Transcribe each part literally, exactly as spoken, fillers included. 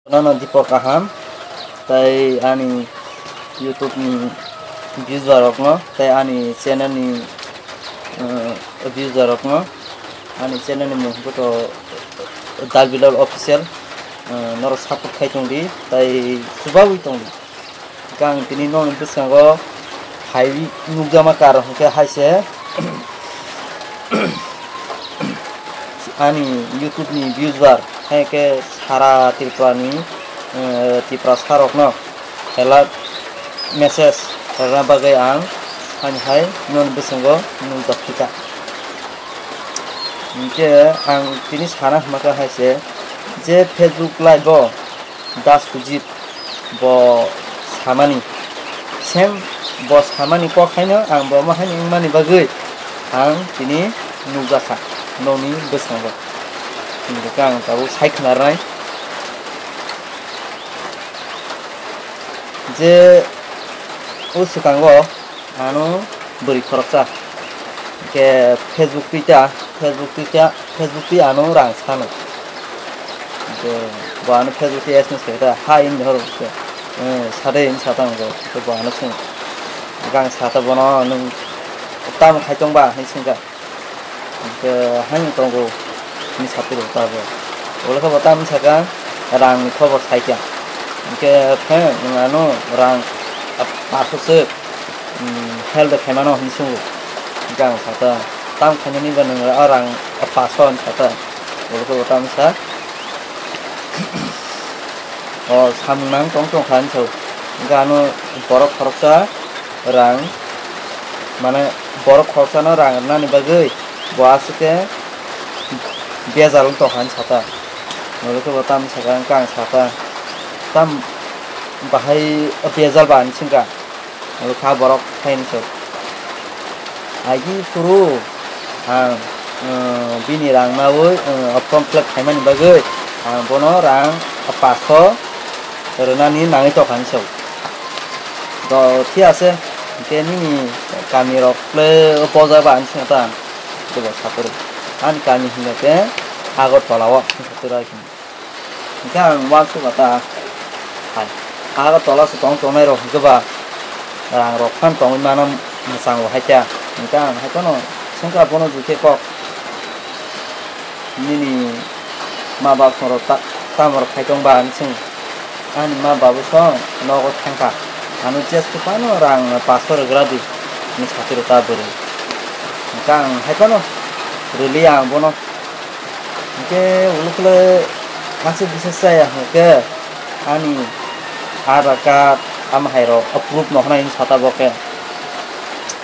Nono Dipak Kaham, tai ani YouTube ni views rokno, tai ani channel ni, eh, views rokno, ani channel ni mung to Dal Bilal Official, eh, norok support khai tong di, tai chubawi tong di. Kang tini nokni bwskango hai nukjakma karon hwnkhe hai se ani YouTube ni views bar, hai khe sara Tripura ni, eh, Tiprasa rokno alert message rwna bagwi ang hani hai nokni bwskango nukjak kha. Hinkhe ang tini sana hwnma kha hai se je Facebook live o Da Sujit bo samani, same bo samani kok haino ang bo ma haino wngmani bagwi ang tini nukjakha nokni bwskango. Hinkhe ang tabuk sai khna rwnai je o swkango ano bwrwi khoroksa. Hwnkhe Facebook twi ta, Facebook twi ta, Facebook twi ano rang sano. Hwnkhe bo ano Facebook twi S M S khe ta, "Hi," hinwi horo hwnkhe, eh, "Sade," hinwi sa tang bo. Hwnkhe bo ano swng, "Gang sa ta bono nwng tamo khai tong ba?" hinwi swngkha. Hwnkhe, "Haino tongo," hinwi sa phuru ta bo. Ulo khe bo tamo sakha, "Rangni khobor sai kha." Hwnkhe, "Phe, nwng ano rang, ah, paso se." Hmm, help de khaimano hinwi swngo. Hwnkhe ang sakha, "Tamo khainani ba nwng o rang paso?" hinwi sakha. Ulo khe bo tamo sa, "O samung nang tong tong kha," hinwi sao. Hwnkhe ano borok khoroksa rang, mane borok khoroksano rang rwnani bagwi bo aswk khe bejal wng tong kha hinwi sakha. Ulo khe bo tamo sakha, hwnkhe ang sakha, "Tam bahai bejal ba?" hinwi swngkha. Abo kha borok phaini se. Agi phuru ang, eh, bini rang naui, eh, form fill up khaimani bagwi ang bono rang paso rwnani nangwi tongkha hinwi sao. To thik ase, hwnkhe nini kami rok le boja ba hinwi swngkha ta ang, teibo saphuru. Ani kami hinkhe Agartala o. Hwnkhe ang uansukha ta hai. Agartala se tong tongnai rok hwnkhe ba rang rok phan tongwi mano mwchango hai khe. Hwnkhe ang hai phano swngkha bono jukhe kok. Nini ma bap song rok ta-, tamo rok khai tong ba hinwi swng. Ani ma babu song nogo thangkha. Ano jesko phano rang paso rwgra di hinwi saphuru ta bwrwi. Hwnkhe ang hai phano rwliya ang bono. Hwnkhe ulo khe aswk bisa chaya hwnkhe ani Aadhaar card ama hai rok approve no hwnwi sa ta bo khe.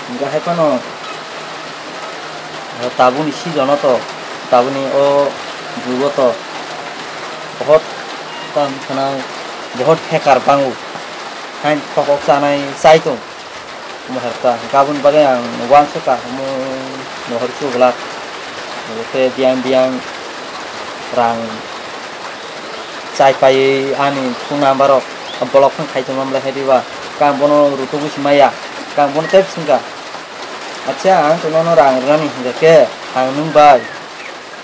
Hwnkhe hai phano tabukni season o to, tabukni o jugo to bohot tam khwnai, bohot hacker bango, hain khokok chanai chai tong. Mohor ta, gabon bagwi ang uansukha omo mohor chuglak. Obo khe biyang biyang rang chai paiwi ani phone number rok block phano khai tongma belai hai diba. Kang bono rutugwi se maya, kang bono tei swngkha. Acha, ang to nono rang rwnani hwnkha khe, ang nwng bai.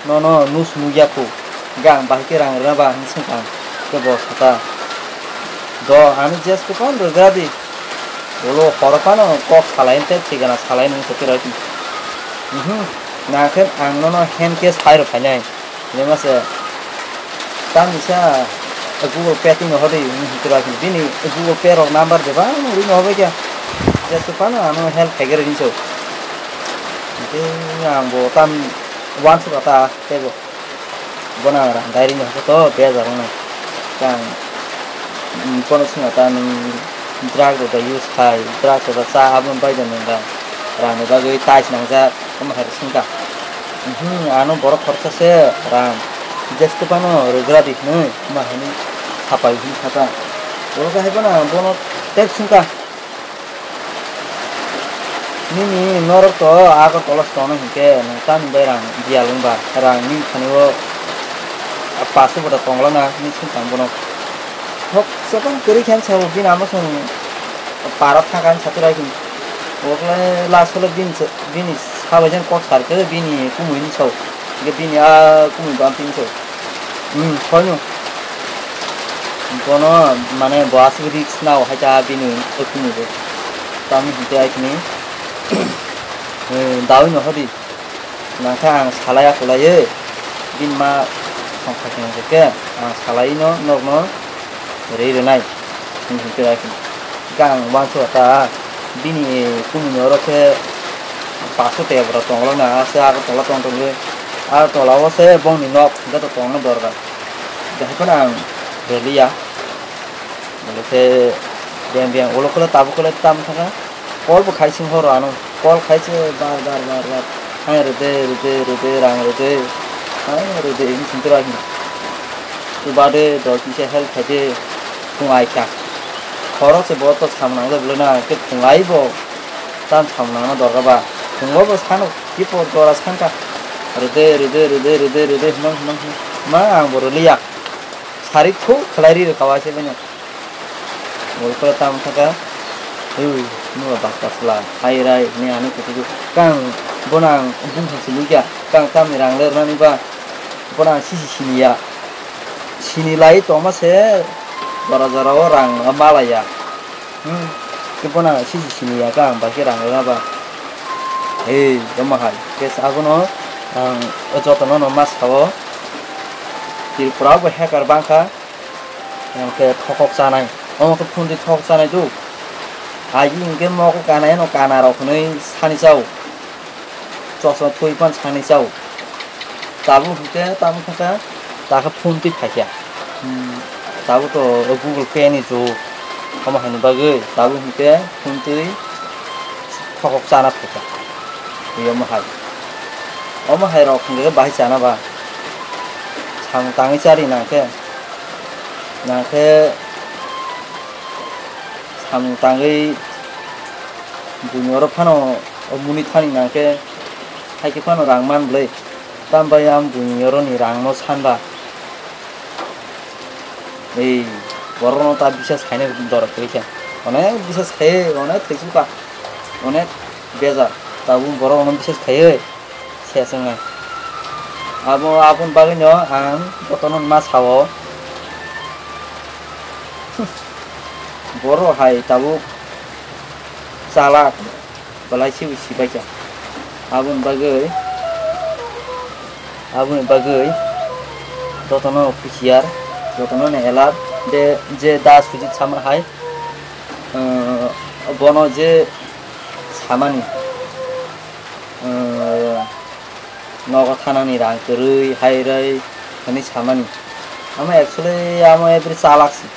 Nono nus nukya khu, hwnkhe ang bahai khe rang rwna ba hinwi swngkha ang, khe bo sakha, "Do, ano jesko phano rwgra di, ulo horo phano kok salai tei thikana salai nung," hinwi saphuru. "Mhm, nangkhe ang nono hand cash phai rw phainai, hinwi masa tamisa Google Pay twi no hor di," hinwi hinwi bini Google Pay rok number bebak rwi no hor bai kha, jesko phano ano help khai khe rw hinwi sao. Hwnkhe ang bo tam uansukha ta teibo. Bono ang rang dairy ni hwnkhe to bejak wngnai. Khe ang, mm, bono swngkha ta, "Nwng drug rok bai use khai, drugs rok bai cha, abo bai da nwng rang, rang ni bagwi tais nangjak," omo hai rw swngkha. "Mhm, ano borok khoroksa se rang jesko phano rwgra di," hwnwi omo hai sapai hwnwi sakha. Oro khe hai bono ang bono tei swngkha. Nini norok to Agartala se tongnai hinkhe nwng tamni bai rang biyal wngba, rang nini thani o paso bwta tongla na hinwi swngkha ang bono. Hok chekon kwrwi khe ang sao bini amo chwng para thangkha hinwi saphuru. Obo khe last o le bini se, bini sabai jani kok sar khe bini kumui hinwi sao. Hinkhe bini a kumui bam tini sao. Hmm, soino. Bono mane bo aswk risk nao hai ta bini wngkhumu bo. Tamni hwnkhe ai khini, eh, dawi no hodi. Nangkhe ang salai akulaiwi bini ma songkha songkha khe ang salai no nokno rwi rwnai. Hwnkhe ai khini. Hwnkhe ang uansukha ta bini kumuni oro khe paso tebra tonglo na, ase Agartala tong tongwi. Agartala o se bongni nok hwnkhe to tongna dorkar. Hwnkhe haikhe ang rwliya. Bole khe beng beng ulo khe tabuk khe tam thangkha. Call bo khai sing horo ano. Call khai se bar bar bar bar. Hai rwde rwde rwde rang rwde. Hai rwde ini sintra hino. Chuba de do kisa help khai de. Phung ai kha. Khoro se bo to sam nang de bole na ke phung ai bo. Tam sam nang na dorga ba. Phung bo bo sano ki por dora sangka. Rwde rwde rwde rwde rwde hino hino hino. Ma ang bo rwliya. Sari thuk khlai ri rwkha waise bini. Bol khe tam thaka. Ui, nuga bakta sla. Hai rai, ni ani kutuku. Kang, bono ang bumthang si lukya. Kang tamni rang le rwnani ba. Bono ang sisi siniya. Sini lai tongma se jora jora o rang malaya. Hmm. Khe bono ang sisi siniya kang, bakhe rang rwna ba. Ei, omo hai. Khe abono ang jotono no ma sao. Tripura bo hacker bangkha. Hwnkhe thokok chanai. Omo khe phundwi thok chanai do. Agi hwnkhe mokol kanai ano kana rok hwnwi sani chao. Chosma thui pan sani chao. Tabuk hwnkhe tamo khe ta khe phundwi phaikha. Hmm, tabuk to Google Pay ni jug. Omo haini bagwi tabuk hwnkhe phundwi thokok chana phaikha. Twi omo hai. Omo hai rok hwnkhe bahai chana ba. Samung tangwi chari nangkhe. Nangkhe samung tangwi buini oro phano o muni thani nangkhe haikhe phano rang man bwlwi. Tambai ang buini oroni rangno sanba. Ei, borokno ta bisas khaina dorok kwrwi kha. Onek bisas khaiwi, onek thwichukha. Onek bejak. Tabuk borokno bisas khaiwi. Sesongnai. Abo, aboni bagwino ang jotono ma sao. Borok hai tabuk chalak belai se sibaikha. Aboni bagwi, aboni bagwi jotono husiar, jotono ni alert. De, je da Sujit sama hai, eh, bono je samani, eh, nogo thanani rang kwrwi, hai rwi hwnwi samani. Amo actually amo every chalak si.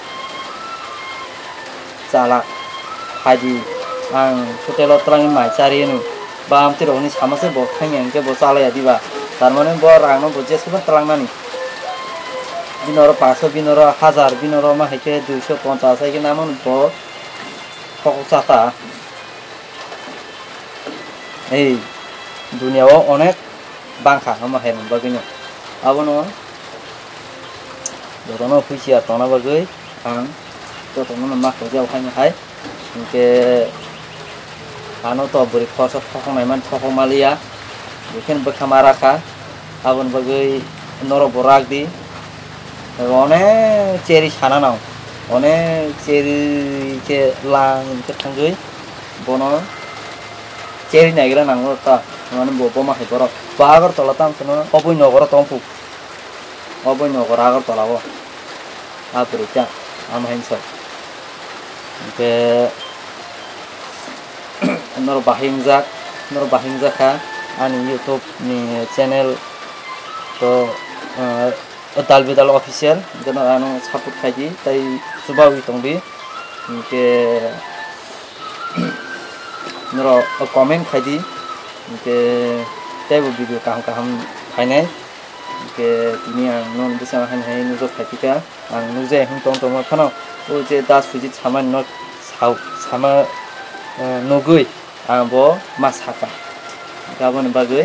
Chalak. Phaidi ang hotel o twlangwi mai chari hwnwi. Ba amtwi rokni sama se bo thangya hwnkhe bo chalaya diba. Tar mane bo rangno bo jesukno twlangnani. Bini oro paso, bini oro hajar, bini oro ma hai khe duiso ponchas hai khe namo bo thokok chata. Ei, duniya o onek bangkha, omo hai rwna bagwino. Abono jotono husiar tongna bagwi ang jotono ma khojak haino hai. Hinkhe ano to bwrwi khoroksa thokok naiman thokok maliya. Bwkheno bwkha ma rakha. Aboni bagwi norok bo rak di. Onek cheri sana nang. Onek cheri khe lang khe thangwi bono cheri naigra nango ta. Mane bo boma hai borok. Bo Agartala tamo phano oboni nogoro tong phu. Oboni nogoro Agartala o. A bwrwi ta. Amo hai wngsa. Hinkhe norok bahai wngjak, norok bahai wngjak kha ani YouTube ni channel to, eh, Dal Bidal Official, hinkhe norok ano support khai di, tei chubawi tong di, hinkhe norok comment khai di, hinkhe teibo video kaham kaham phainai, hinkhe tini ang nokni bwskango haino hai nukjak phai kha. Ang nukjai hwn tong tongma phano, o je Da Sujit samani no sao, sama, eh, nugwi ang bo ma saka. Aboni bagwi,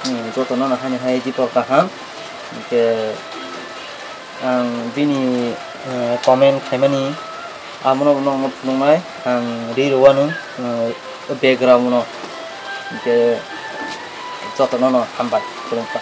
hmm, jotono no haino hai jipor kaham. Hinkhe ang bini, eh, comment khaimani amono nokno phunuknai, ang ri rwano, eh, background no. Hinkhe jotono no hambai, khulumkha.